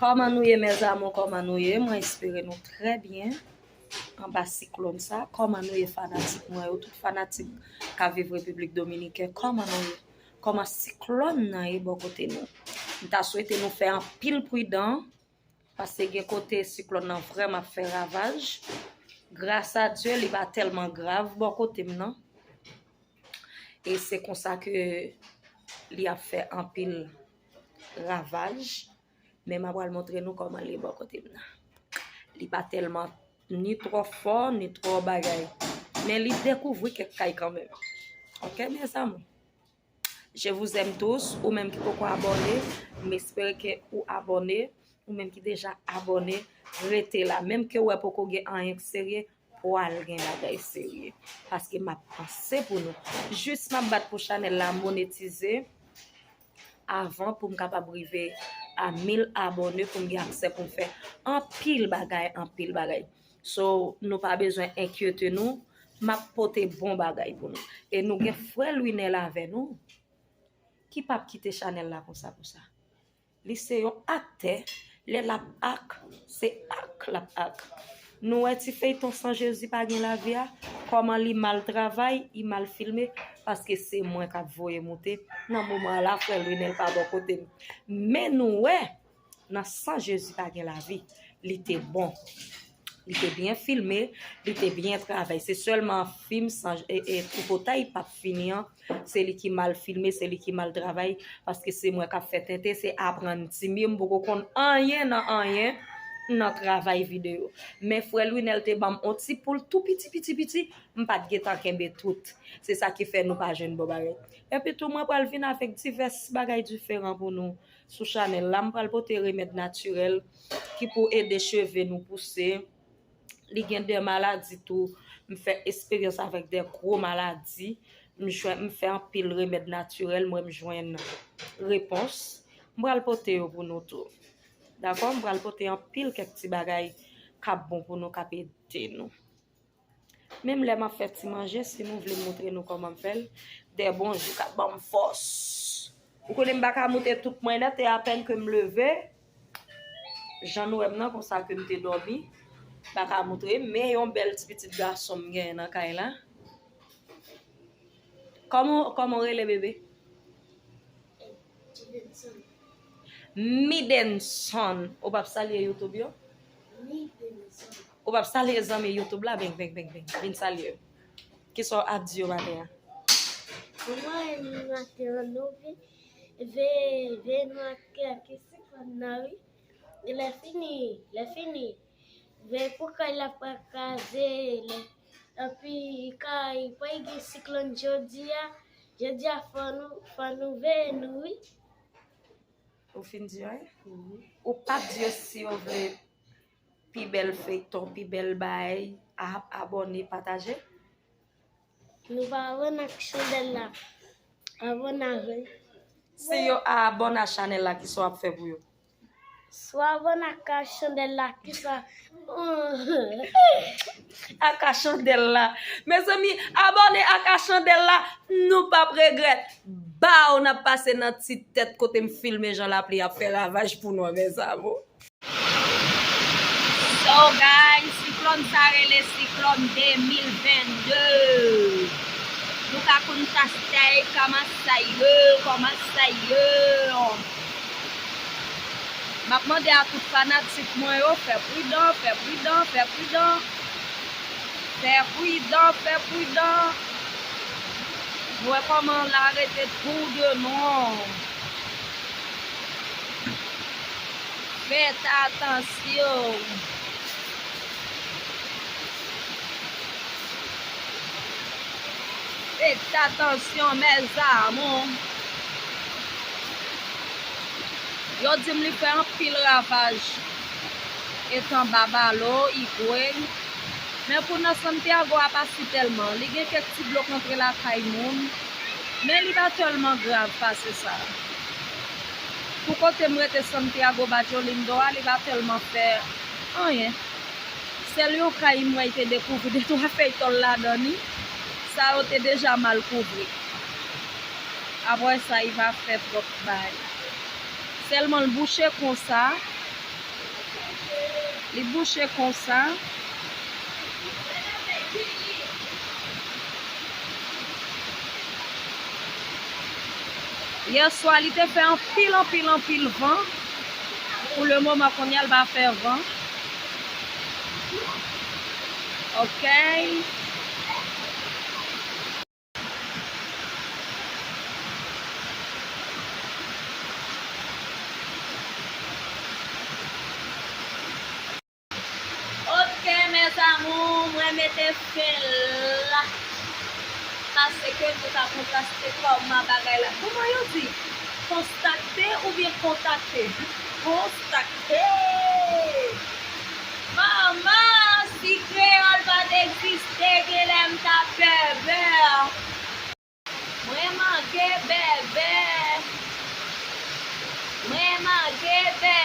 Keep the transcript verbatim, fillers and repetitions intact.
Kòman nou ye, mes amours? Kòman nou ye? Mwen espere nou trè byen anba siklòn sa. Kòman nou ye, fanatik mwen yo? Tout fanatik k ap viv Repiblik Dominiken, kòman nou ye? Kòman siklòn nan ye bò kote nou? M ta swete nou fè anpil pridan, paske gen kote siklòn nan vrèman ap fè ravaj. Gras a Dye, li pa tèlman grav bò kote m nan. E se konsa ke li ap fè anpil ravaj. Men m ap pral montre nou kòman li bò kote m nan. Li pa tèlman ni twò fò, ni twò bagay. Men li dekouvri kèk kay kanmenm. Ok, mes amours? Je vous aime tous. Ou menm ki poko abòne, m espere ke ou abòne. Ou menm ki deja abòne, rete la. Menm ke w wè poko gen anyen k serye, pral gen bagay serye. Paske m ap panse pou nou. Jis m ap bat pou chanèl la monetize avan pou m kapab rive a mil abòne, pou m gen aksè pou m fè anpil bagay, anpil bagay. So, nou pa bezwen enkyete nou, m ap pote bon bagay pou nou. E nou gen frè Lwinèl avè nou, ki p ap kite chanèl la konsa konsa. Li se yon aktè, lè l ap ak, se ak l ap ak. Nou wè ti feyton San Jezi pa gen lavi a, kòman li mal travay, li mal filme, paske se mwen k ap voye moute. Nan moman an la, frè Lwinèl pa bò kote m. Men nou wè, nan San Jezi pa gen lavi, li te bon. Li te byen filme, li te byen travay. Se sèlman fim San, e, e, Tripotay p ap fini an, se li ki mal filme, se li ki mal travay, paske se mwen k ap fè tenten, se apranti m ye, m poko konn anyen nan anyen nan travay videyo. Men frè Lwinèl te ban m on ti poul tou piti, piti, piti, m pa t gentan kenbe tout. Se sa ki fè nou pa jwenn bon bagay. Epi tou, mwen pral vin avèk divès bagay diferan pou nou sou chanèl la. M pral pote remèd natirèl ki pou ede cheve nou pouse. Li gen de maladi tou. M fè esperyans avèk de gwo maladi. M jwenn, m fè anpil remèd natirèl, mwen m jwenn repons. M pral pote yo pou nou tou. Dakò? M pral pote anpil kèk ti bagay k ap bon pou nou, k ap ede nou. Menm lè m ap fè ti manje, si nou vle m montre nou kòman m fè l, de bon jou k ap ban m fòs. Ou konnen m pa ka moute tout mwen nèt, e apèn ke m leve, jan nou wè m nan, konsa ke m te dòmi, m pa ka montre, men yon bèl ti pitit gason m genyen nan kay la. Kòman, kòman w rele, bebe? Midenson. Ou p ap salye YouTube yo? Midenson. Ou p ap salye zanmi YouTube la? Beng, beng, beng, beng. Vin salye yo. Kisa w ap di yo maten an? Mwen, maten an, nou vin, ve, ve nou ak kè ki siklòn nan, wi. Lè fini, lè fini. Veye pou kay la pa kraze, lè, epi kay pa gen siklòn jodi a. Jodi a fò nou, fò nou veye nou, wi. Ou fin di yo, wi? Mhm. Ou pa di yo si yo vle pi bèl feyton, pi bèl bagay, a, abòne, pataje? Nou pa abòne ak chanèl la. Abòne avè l. Si yo abòne a chanèl la, kisa w ap fè pou yo? Si w abòne ak chanèl la, kisa? Ak chanèl la. Mezanmi, abòne ak chanèl la, nou p ap regrèt. Baw, n ap pase nan ti tèt kote m filme jan lapli ap fè ravaj pou nou, mes amours. So guys, siklòn sa rele siklòn de mil vennde. Nou ka konn tastèy kòman sa ye, kòman sa ye. M ap mande a tout fanatik mwen yo, fè pridan, fè pridan, fè pridan. Fè pridan, fè pridan. Nou wè kòman la rete tou de nwa. Fèt atansyon. Fèt atansyon, mes amours. Yo di m li fè anpil ravaj. Etan Babalo, Igwe. Men pou nan Santiago a pa si tèlman. Li gen kèk ti dlo k antre lakay moun. Men li pa tèlman grav pase sa. Pou kote m rete Santiago Bajo Lindo a, li pa tèlman fè anyen. Sèl yon kay m wè y te dekouvri de twa feyton l ladan li. Sa yo te deja mal kouvri. Apre sa, li pa fè twòp bagay. Sèlman l bouche konsa. Li bouche konsa. Yèswa, li te fè anpil, anpil, anpil van. Pou le moman, kounye a, l pa fè van. Ok. Ok, mes amours, mwen mete fen la. Paske nou ka konstaste kòman bagay la. Kòman yo di? Konstate oubyen kontakte? Konstate! Manman, si kreyòl pa t egziste, genlè m t ap bèbè. Mwen manke bèbè. Mwen manke bèbè.